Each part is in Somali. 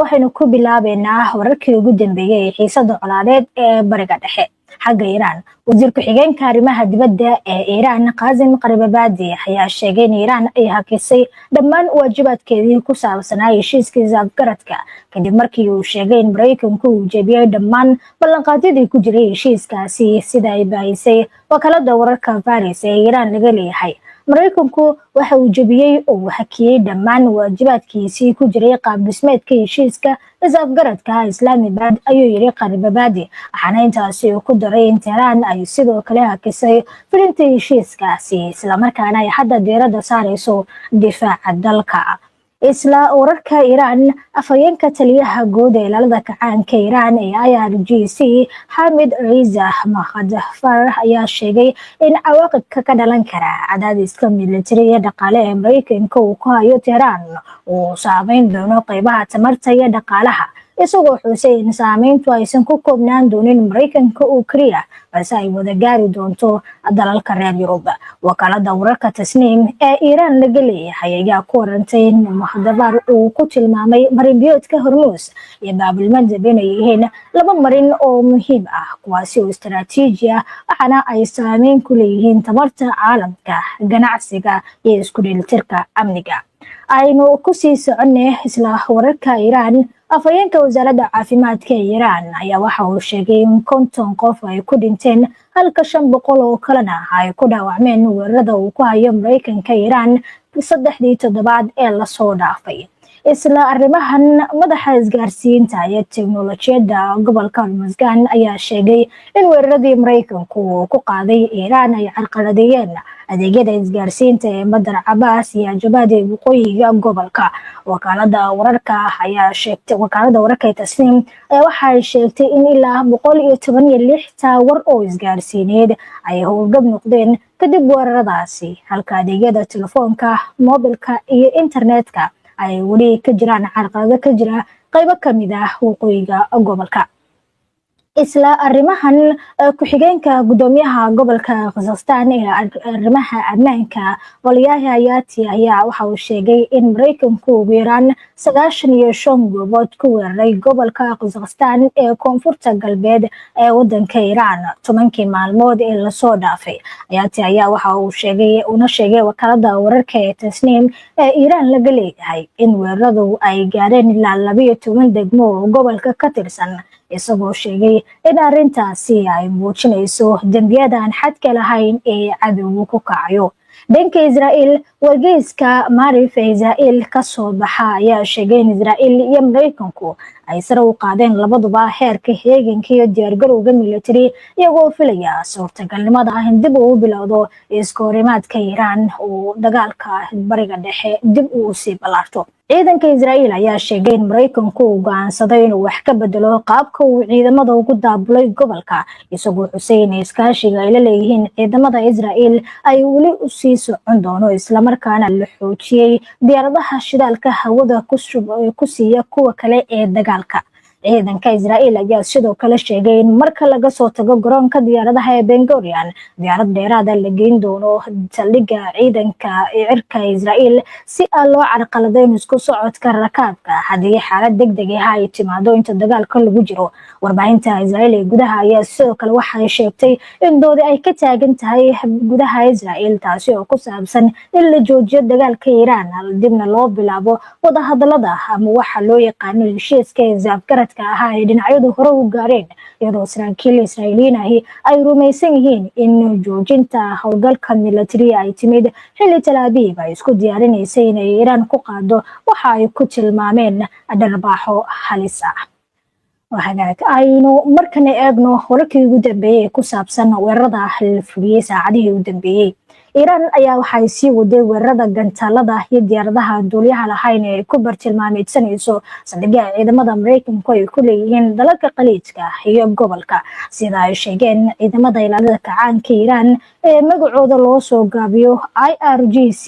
Waxaynu ku bilaabeynaa wararkii ugu dambeeyey ee xiisada colaadeed ee Bariga Dhexe. Xagga Iiraan, wasiir ku-xigeenka arrimaha dibadda ee Iiraan, Qaasim Qaribabadi, ayaa sheegay in Iiraan ay hakisay dhammaan waajibaadkeedii ku saabsanaa heshiiskii is-afgaradka, kadib markii uu sheegay in Maraykanku uu jebiyey dhammaan ballanqaadyadii ku jiray heshiiskaasi. Sida ay baahisay wakaalada wararka Faris ee Iiraan laga leeyahay, Maraykanku waxa uu jebiyey oo uu hakiyey dhammaan waajibaadkiisii ku jiray qaab dhismeedka heshiiska is-afgaradka Islaamibad, ayuu yiri Qaribabadi. Waxaana intaasi uu ku daray in Tehraan ay sidoo kale hakisay fulinta heshiiskaasi, islamarkaana ay hadda diiradda saareyso difaaca dalka. Isla wararka Iiraan, afhayeenka taliyaha guud ee Ilaalada Kacaanka Iiraan ee IRGC, Xamid Riza Mahadfar, ayaa sheegay in cawaaqibka ka dhalan kara cadaadiska militari iyo dhaqaale ee Maraykanka uu ku hayo Tehraan uu saameyn doono qeybaha tamarta iyo dhaqaalaha, isagoo xusay in saameyntu aysan ku koobnaan doonin Maraykanka oo keliya, balse ay wada gaari doonto dalalka reer Yurub. Wakaalada wararka Tasniim ee Iiraan laga leeyahay ayaa ku warantay in Mahadabar uu ku tilmaamay marinbiyoodka Hormuus iyo Baabilmandab inay yihiin laba marin oo muhiim ah, kuwaasi oo istaraatiiji ah, waxaana ay saameyn ku leeyihiin tamarta caalamka, ganacsiga iyo isku dheelitirka amniga. Aynu kusii soconay isla wararka Iiraan. Afhayeenka Wasaaradda Caafimaadka ee Iiraan ayaa waxa uu sheegay in 50 qof ay ku dhinteen, halka 500 oo kalena ay ku dhaawacmeen weerarada uu ku hayo Maraykanka Iiraan 3dii toddobaad ee lasoo dhaafay. Isla arrimahan, madaxa isgaarsiinta iyo teknolojiyadda gobolka Hormuzgan ayaa sheegay in weeraradii Maraykanku uu ku qaaday Iiraan ay carqaladeeyeen adeegyada isgaarsiinta ee Madar Cabaas iyo Ajabaad ee waqooyiga gobolka. Wakaalada wararka ayaa sheegtay, wakaalada wararka ee Tasniim ayaa waxay sheegtay in ilaa 116 tower oo isgaarsiineed ay howlgab noqdeen kadib weeraradaasi, halka adeegyada telefoonka moobilka iyo internetka ay weli ka jiraan carqalado ka jira qaybo kamid ah waqooyiga gobolka. Isla arrimahan, ku-xigeenka gudoomiyaha gobolka Khuzestan ee arrimaha ammaanka, Walyahi Hayati, ayaa waxa uu sheegay in Maraykanku ugu yaraan 95 goobood ku weeraray gobolka Khuzestan ee koonfurta galbeed ee wadanka Iiraan 10kii maalmood ee lasoo dhaafay. Hayati ayaa waxa uu sheegay, una sheegay wakaalada wararka ee Tasniim ee Iiraan laga leeyahay, in weeraradu ay gaareen ilaa 12 degmo oo gobolka ka tirsan, isagoo sheegay in arrintaasi ay muujinayso dembiyada aan xadka lahayn ee cadowgu ku kacayo. Dhanka Israa'iil, wargeyska Maarif ee Israa'iil kasoo baxa ayaa sheegay in Israa'iil iyo Maraykanku ay sare u qaadeen labaduba heerka heeganka iyo diyaargarowga military, iyagoo filaya suurtagalnimada ah in dib uu bilowdo iskahorimaadka Iiraan uu dagaalka Bariga Dhexe dib uu sii ballaarto. Ciidanka Israa'iil ayaa sheegay in Maraykanku uu go'aansaday inuu wax ka bedelo qaabka uu ciidamada ugu daabulay gobolka, isagoo xusay in iskaashiga ay la leeyihiin ciidamada Israa'iil ay weli usii socon doono, islamarkaana la xoojiyey diyaaradaha shidaalka hawada ku siiya kuwa kale ee dagaalka. Ciidanka Israa'iil ayaa sidoo kale sheegay in marka laga soo tago garoonka diyaaradaha ee Ben Gurion, diyaarad dheeraada la geyn doono saldhigga ciidanka cirka Israa'iil si aan loo carqaladeyn isku socodka rakaabka haddii xaalad degdeg ah ay timaado inta dagaalka lagu jiro. Warbaahinta Israa'iil ee gudaha ayaa sidoo kale waxay sheegtay in doodi ay ka taagan tahay gudaha Israa'iil, taasi oo ku saabsan in la joojiyo dagaalka Iiraan, dibna loo bilaabo wadahadalada ama waxa loo yaqaano heshiiska is-afgaradka ahaa ee dhinacyadu hore u gaareen, iyadoo saraakiil Israa'iiliyiin ahi ay rumaysan yihiin in joojinta howlgalka military ay timid xilli Tel Aviv ay isku diyaarinaysay inay Iiraan ku qaado waxa ay ku tilmaameen dharbaaxo halis ah. Hagaag, aynu markana eegno wararkii ugu dambeeyey ee ku saabsan weerarada la fuliyey saacadihii u dambeeyey. Iiraan ayaa waxay sii waday weerarada gantaalada iyo diyaaradaha duuliyaha lahayn ee ay ku bartilmaameedsanayso saldhigyaha ciidamada Maraykanku ay ku leeyihiin dalalka Khaliijka iyo gobolka. Sida ay sheegeen ciidamada Ilaalada Kacaanka Iiraan ee magacooda loo soo gaabiyo IRGC,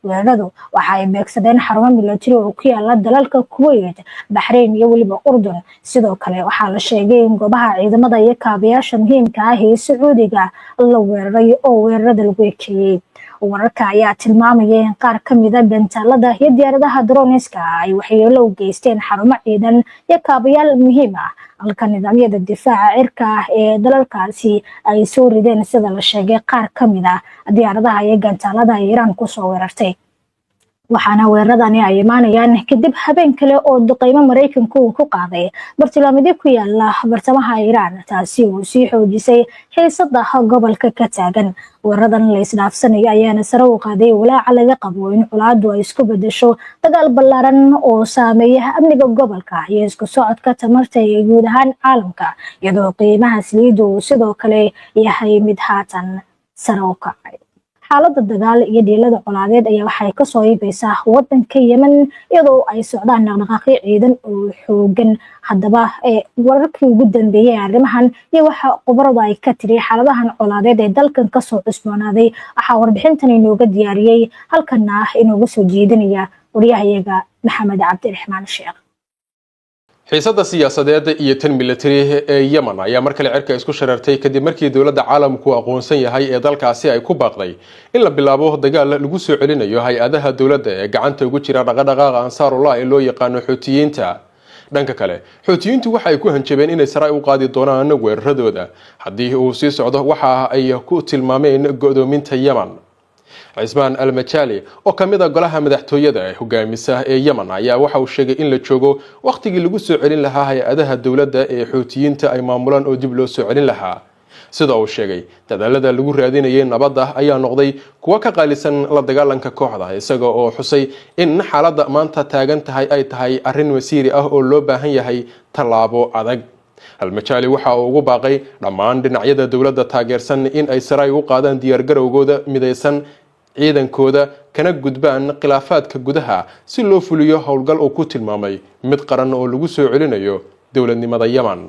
weeraradu waxa ay beegsadeen xarumo military oo ku yaala dalalka Kuwait, Baxrayn iyo weliba Urdun. Sidoo kale waxaa la sheegay in goobaha ciidamada iyo kaabayaasha muhiimka ah ee Sacuudiga la weeraray oo weerarada lagu ekeeyey. Wararka ayaa tilmaamaya in qaar ka mida gantaalada iyo diyaaradaha drones-ka ay waxyeelo u geysteen xarumo ciidan iyo kaabayaal muhiim ah, halka nidaamyada difaaca cirka ah ee dalalkaasi ay soo rideen, sida la sheegay, qaar ka mid ah diyaaradaha iyo gantaalada ay Iiraan kusoo weerartay. Waxaana weeraradani ay imaanayaan kadib habeen kale oo duqeymo Maraykanku uu ku qaaday bartilmaameedyo ku yaala bartamaha Iiraan, taasi oo sii xoojisay xiisada gobolka ka taagan. Weeraradan la isdhaafsanayo ayaana sare u qaaday walaaca laga qabo in colaadu ay isku bedesho dagaal ballaaran oo saameeya amniga gobolka iyo isku socodka tamarta ee guud ahaan caalamka, iyadoo qiimaha saliidda uu sidoo kale yahay mid haatan sare u kacay. Xaalada dagaal iyo dhiilada colaadeed ayaa waxay kasoo iibeysaa wadanka Yemen, iyadoo ay socdaan dhaqdhaqaaqyo ciidan oo xoogan. Haddaba, wararkii ugu dambeeyey arrimahan iyo waxa khubaradu ay ka tiri xaaladahan colaadeed ee dalkan kasoo cusboonaaday, waxaa warbixintan inooga diyaariyey, halkana inooga soo jeedinaya wariyahayaga Maxamed Cabdiraxmaan Sheekh. Xiisadda siyaasadeed iyo tan militari ee Yemen ayaa mar kale cirka isku shareertay kadib markii dowladda caalamku aqoonsan yahay ee dalkaasi ay ku baaqday in la bilaabo dagaal lagu soo celinayo hay-adaha dowladda ee gacanta ugu jira dhaqadhaqaaqa Ansaarullah ee loo yaqaano Xuutiyiinta. Dhanka kale, Xuutiyiintu waxa ay ku hanjabeen inay sare u qaadi doonaan weeraradooda haddii uu sii socdo waxa ay ku tilmaameen go'doominta Yemen. Cismaan Almajali oo ka mid a golaha madaxtooyada ee hogaamisa ee Yemen ayaa waxa uu sheegay in la joogo wakhtigii lagu soo celin lahaa hay-adaha dowladda ee Xuutiyiinta ay maamulaan oo dib loo soo celin lahaa. Sida uu sheegay, dadaalada lagu raadinayay nabadda ayaa noqday kuwo ka qaalisan la dagaalanka kooxda, isaga oo xusay in xaaladda maanta taagan tahay ay tahay arrin masiiri ah oo loo baahan yahay tallaabo adag. Almajaali waxa uu ugu baaqay dhammaan dhinacyada dowladda taageersan in ay sare ay u qaadaan diyaargarowgooda midaysan ciidankooda, kana gudbaan khilaafaadka gudaha si loo fuliyo howlgal uu ku tilmaamay mid qaran oo lagu soo celinayo dowladnimada Yemen.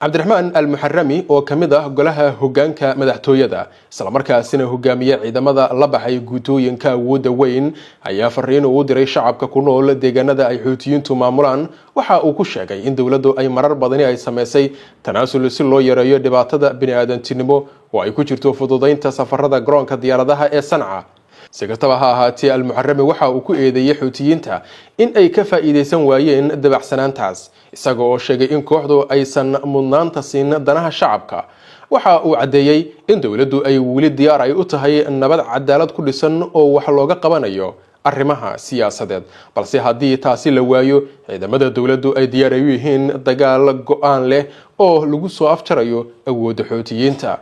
Cabdiraxmaan Almuxarami oo ka mid ah golaha hogaanka madaxtooyada, islamarkaasina hogaamiye ciidamada la baxay guutooyinka awoodda weyn, ayaa fariin uu diray shacabka ku nool deegaanada ay Xuutiyiintu maamulaan waxa uu ku sheegay in dowladdu ay marar badani ay samaysay tanaasul si loo yareeyo dhibaatada bini-aadantinimo, oo ay ku jirto fududaynta safarada garoonka diyaaradaha ee Sanca. Si kastaba ha ahaatee, Almuxarami waxa uu ku eedeeyey Xuutiyiinta in ay ka faa'iidaysan waayeen dabacsanaantaas, isaga oo sheegay in kooxdu aysan mudnaanta siin danaha shacabka. Waxa uu caddeeyey in dowladdu ay weli diyaar ay u tahay nabad cadaalad ku dhisan oo wax looga qabanayo arrimaha siyaasadeed, balse haddii taasi la waayo, ciidamada dowladdu ay diyaar ay u yihiin dagaal go-aan leh oo lagu soo afjarayo awoodda Xuutiyiinta.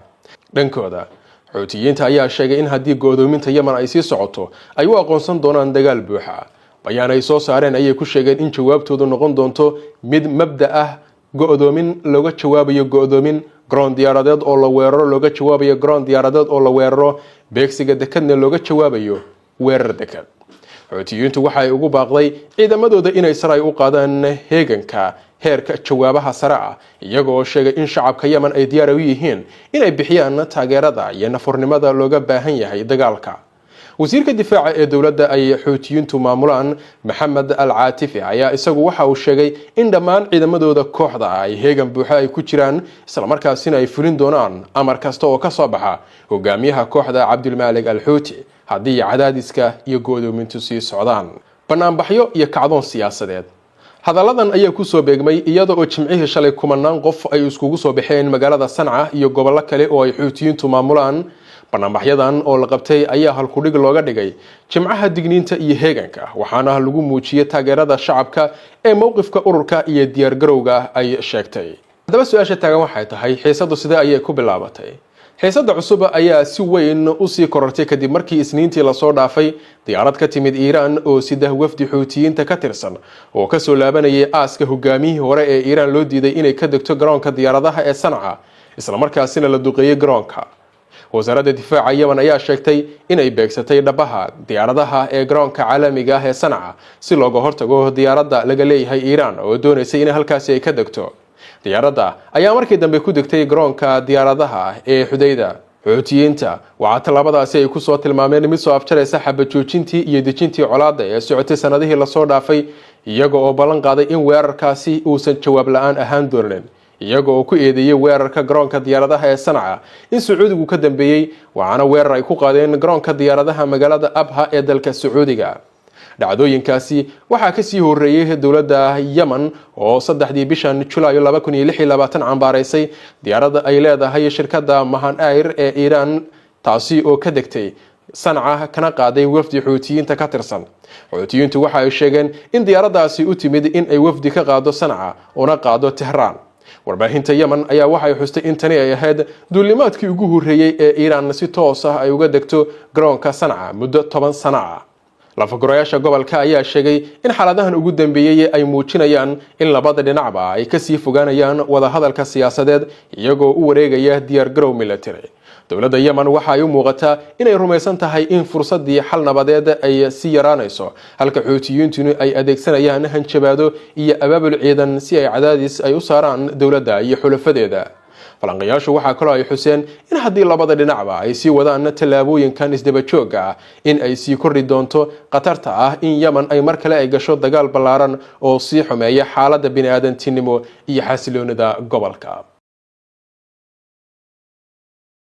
Dhankooda, Xuutiyiinta ayaa sheegay in haddii go'doominta Yemen ay sii socoto, ay u aqoonsan doonaan dagaal buuxa. Bayaan ay soo saareen ayay ku sheegeen in jawaabtoodu noqon doonto mid mabda ah: go'doomin looga jawaabayo go'doomin, garoon diyaaradeed oo la weeraro looga jawaabayo garoon diyaaradeed oo la weeraro, beegsiga dekadna looga jawaabayo weerar dekad. Xuutiyiintu waxa ay ugu baaqday ciidamadooda inay sare ay u qaadaan heeganka heerka jawaabaha sare ah, iyaga oo sheegay in shacabka Yemen ay diyaar u yihiin inay bixiyaan taageerada iyo nafurnimada looga baahan yahay dagaalka. Wasiirka difaaca ee dowladda ay Xuutiyiintu maamulaan, Maxamed Al Caatifi, ayaa isagu waxa uu sheegay in dhammaan ciidamadooda kooxda ay heegan buuxa ay ku jiraan, islamarkaasina ay fulin doonaan amar kasta oo ka soo baxa hogaamiyaha kooxda Cabdulmaalik Al Xuuti haddii cadaadiska iyo go'doomintu sii socdaan. Banaanbaxyo iyo kacdoon siyaasadeed. Hadalladan ayaa kusoo beegmay iyada oo Jimcihii shalay kumanaan qof ay iskugu soo baxeen magaalada Sanca iyo gobollo kale oo ay Xuutiyiintu maamulaan. Banaanbaxyadan oo la qabtay ayaa halkudhig looga dhigay Jimcaha Digniinta iyo Heeganka, waxaana lagu muujiyey taageerada shacabka ee mowqifka ururka iyo diyaargarowga ay sheegtay. Haddaba, su-aasha taagan waxay tahay: xiisadu sidee ayay ku bilaabatay? Xiisadda cusub ayaa si weyn usii korortay kadib markii Isniintii lasoo dhaafay diyaarad ka timid Iiraan oo sida wafdi Xuutiyiinta ka tirsan oo kasoo laabanayay aaska hogaamiyihii hore ee Iiraan loo diiday inay ka degto garoonka diyaaradaha ee Sanca, islamarkaasina la duqeeyey garoonka. Wasaaradda difaaca Yemen ayaa sheegtay inay beegsatay dhabaha diyaaradaha ee garoonka caalamiga ah ee Sanca si looga hortago diyaaradda laga leeyahay Iiraan oo doonaysay in halkaasi ay ka degto. Diyaaradda ayaa markii dambe ku degtay garoonka diyaaradaha ee Xudayda. Xuutiyiinta waxaa tallaabadaasi ay kusoo tilmaameen mid soo afjaraysa xabajoojintii iyo dejintii colaadda ee socotay sanadihii lasoo dhaafay, iyaga oo ballan qaaday in weerarkaasi uusan jawaab la-aan ahaan doonin. Iyaga oo ku eedeeyey weerarka garoonka diyaaradaha ee Sanca in Sacuudigu ka dambeeyey, waxaana weerar ay ku qaadeen garoonka diyaaradaha magaalada Abha ee dalka Sacuudiga. Dhacdooyinkaasi waxaa kasii horeeyey dowladda Yemen oo 3dii bishan Julaayo 2026 cambaaraysay diyaaradda ay leedahay shirkadda Mahan Air ee Iiraan, taasi oo ka degtay Sanca kana qaaday wafdi Xuutiyiinta ka tirsan. Xuutiyiintu waxa ay sheegeen in diyaaraddaasi u timid in ay wafdi ka qaado Sanca una qaado Tehraan. Warbaahinta Yemen ayaa waxay xustay in tani ay ahayd duulimaadkii ugu horreeyey ee Iiraan si toos ah ay uga degto garoonka Sanca muddo 10 sano ah. Lafagorayaasha gobolka ayaa sheegay in xaaladahan ugu dambeeyey ay muujinayaan in labada dhinacba ay kasii fogaanayaan wadahadalka siyaasadeed, iyagoo u wareegaya diyaargarow military. Dowladda Yemen waxa ay u muuqataa inay rumaysan tahay in fursadii xal nabadeed ay sii yaraanayso, halka Xuutiyiintuna ay adeegsanayaan hanjabaado iyo abaabul ciidan si ay cadaadis ay u saaraan dowladda iyo xulafadeeda. Falanqayaashu waxaa kaloo ay xuseen in haddii labada dhinacba ay sii wadaan tallaabooyinkan isdaba joogga ah, in ay sii kordhi doonto khatarta ah in Yemen ay mar kale ay gasho dagaal ballaaran oo sii xumeeya xaaladda bini'aadantinimo iyo xasiloonida gobolka.